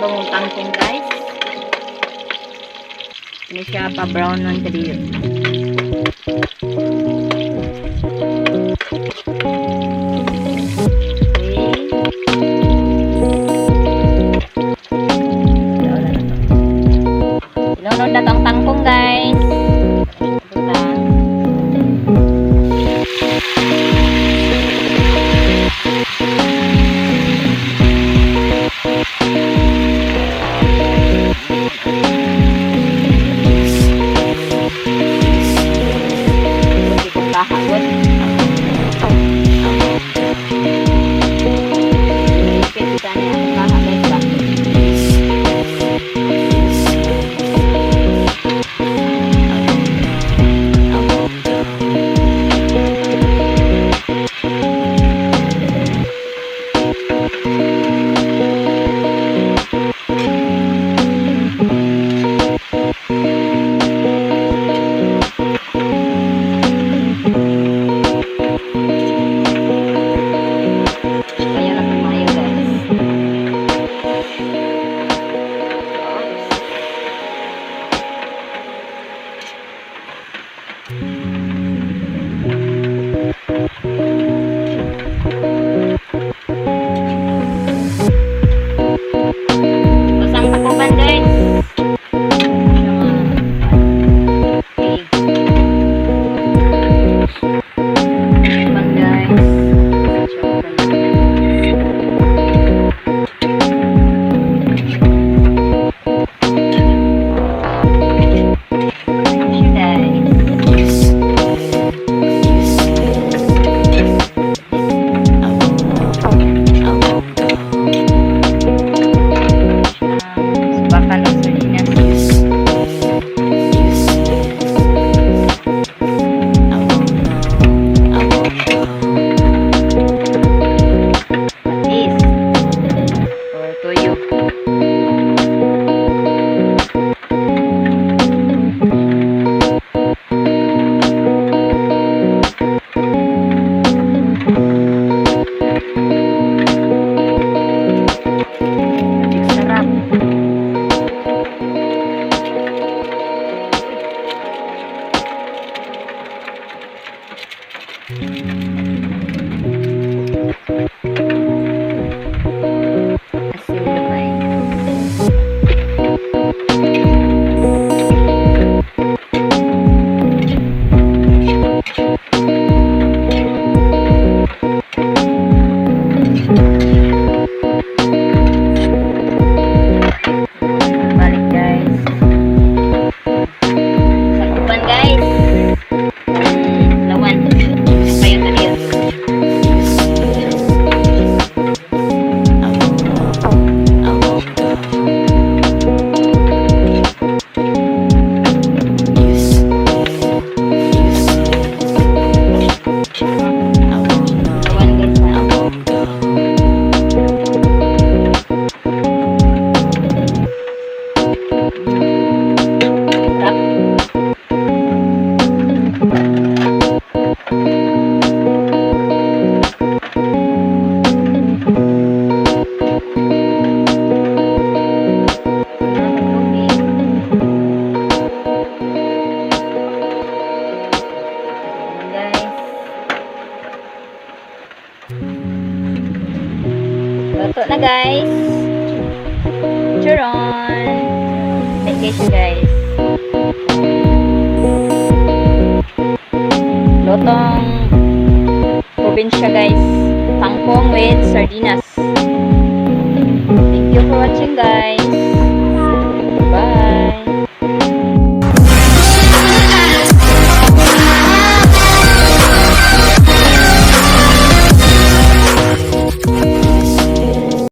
Bangong kangkong, guys. Ini siya pa brown nun kadiyo. Okay. Wala na to. Ilunod na tong kangkong, guys. Butang. Buti kong kahagod. Ipit kita niya akong kaha, guys, ba? Kaya na tumayo, guys. Oops. Basang takupan, guys. Siya nga. Okay. Takupan, guys. Siya pa. Siya, guys. I won't go, I won't go. Subakan og sardinas. I won't go, I won't go. Patis. Or toyo. Magic sarap. Asin gamay. Balik, guys. Sakupan, guys. Lawan. Kayo tayo. I won't go, I won't go. I won't go, Lawan, guys, ha. I won't go. Sarap. Tubig. Ayan, guys. Luto na, guys. Charon. Thank you, guys. Lutong probinsya, guys. Kangkong with sardinas.